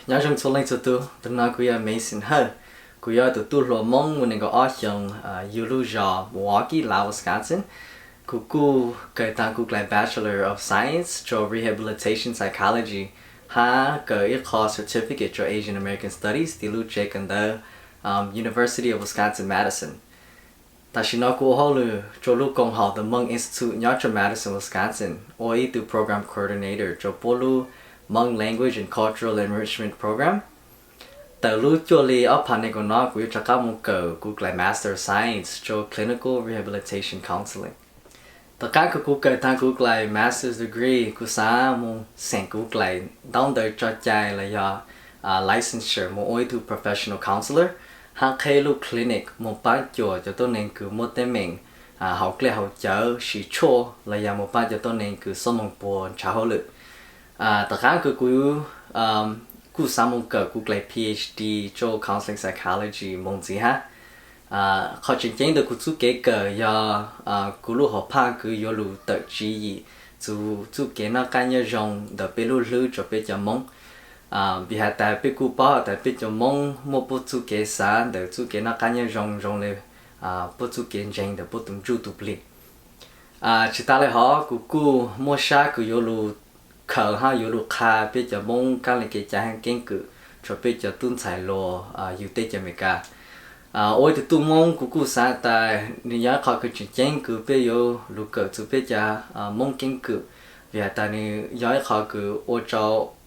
Nyob zoo txhua leej txhua tus, tus no kuv yog Mason Hawj. Kuv yog tus tub hluas Hmoob ua nees nkaum ob xyoos, yug lub zos Milwaukee, Wisconsin. Kuv kuj kawm tag kuv dlaim Bachelor of Science rau Rehabilitation Psychology, hab kawm ib qho certificate rau Asian American Studies tim lub tsev kawm ntawv University of Wisconsin-Madison. Tam sim no kuv ua hauj lwm rau lub koom haum The Hmong Institute nyob rau Madison, Wisconsin, ua ib tug program coordinator rau puab lub Hmong Language and Cultural Enrichment Program. Tawm lub cuaj hli ob phav nees nkaum no kuv yuav rov qab mus kawm kuv dlaim Master of Science rau Clinical Rehabilitation Counseling. Tom qaab kws kuv kawm taag kuv dlaim master's degree, kuv xaav mus xeem kuv dlaim ntaub ntawv tso cai los yog licensure mus ua ib tug professional counselor hab qheb lub clinic mus paab cuam cov tuab neeg kws muaj teeb meem hauv dlej hauv cawv, siv tshuaj los yog mus paab cov tuab neeg kws xob moog puas nrhav hauj lwm. Tom qaab kws kuv kuj xaav mus kawm kuv dlaim PhD rau counseling psychology moog ntxiv hab. Qhov tseem ceeb ntawm kuv txuj kev kawm yog kuv lub hom phaj kws yuav lug tawm tswv yim txug txuj kev noj qab nyob zoo ntawm peb lub hlwb rua peb cov Moob. Vim has tas peb kuj paub has tas peb cov Moob muaj puab txuj kev xaav ntawm txuj kev noj qab nyob zoo zoo le puab txuj kev ntseeg ntawm puab tus ntsuj tus plig. Tsis tas le hov kuv kuj muaj sab kws yuav lug khaws hab yuav lug qha peb cov Moob kaab le kev cai hab keeb kwm rua peb cov tub ntxhais hluas yug teb chaws Amelikas. Ua ib tug tub Moob kuv kuj xaav tas nws yog ib qho kws tseem ceeb kws peb yuav lug kawm txug peb cov Moob keeb kwm, vim has tas nws yog ib qho kws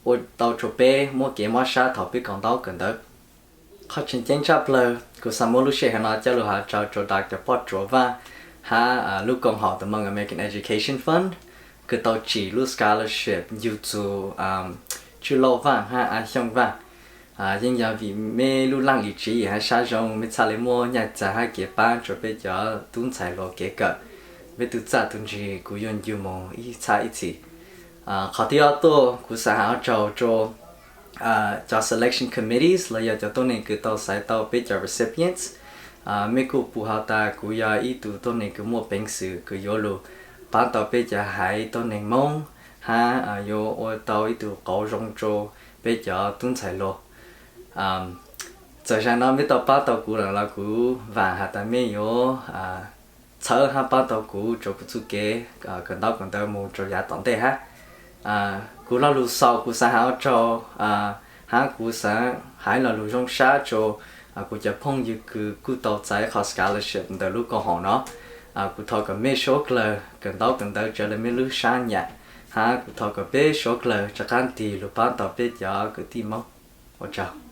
ua tau rua peb muaj kev mob sab thaum peb kawm ntaub kawm ntawv. Qhov tseem ceeb tshaj plawg kuv xaav muab lub sij hawm no coj lug has rua Doctor Poj Tsuav Vaaj hab lub koom haum The Hmong American Education Fund kws tau tsim lub scholarship yug txug Tswj Lauj Vaaj hab A Xyooj Vaaj. Yeej yog vim meb lub laaj lim tsiv yim hab sab zoo meb txhaj le muab nyaj txag hab kev paab rua peb cov tub ntxhais hluas kev kawm. Meb tug txaj tug ntsig kuv yuav ncu moog ib txhab ib txhis. Qhov thib ob tuaj kuv xaav has ua tsaug rua cov selection committees los yog cov tuab neeg kws tau xaiv tau peb cov recipients. Meb kuj pum has tas kuv yog ib tug tuab neeg kws muaj peev xwm kws yuav lug paab tau peb cov haiv tuab neeg Moob hab yuav ua tau ib tug qauv zoo rua peb cov tub ntxhais hluas. Txawm zaaj no meb tau paab tau kuv lawm los kuv vaam has tas meb yuav txhawb hab paab tau kuv rua kuv txuj kev kawm ntaub kawm ntawv moog rua yaav tom ntej hab. Kuv lo lug xaus kuv xaav has ua tsaug hab kuv xaav has lo lug zoo sab rua kuv cov phooj ywg kws kuj tau txais qhov scholarship ntawm lub koom haum no. Kuv thov kom meb suav dlawg kawm ntaub kawm ntawv raws le meb lub sab nyam, hab kuv thov kom peb suav dlawg rov qaab ntig lug paab tau peb cov kwv tij Moob. Ua tsaug.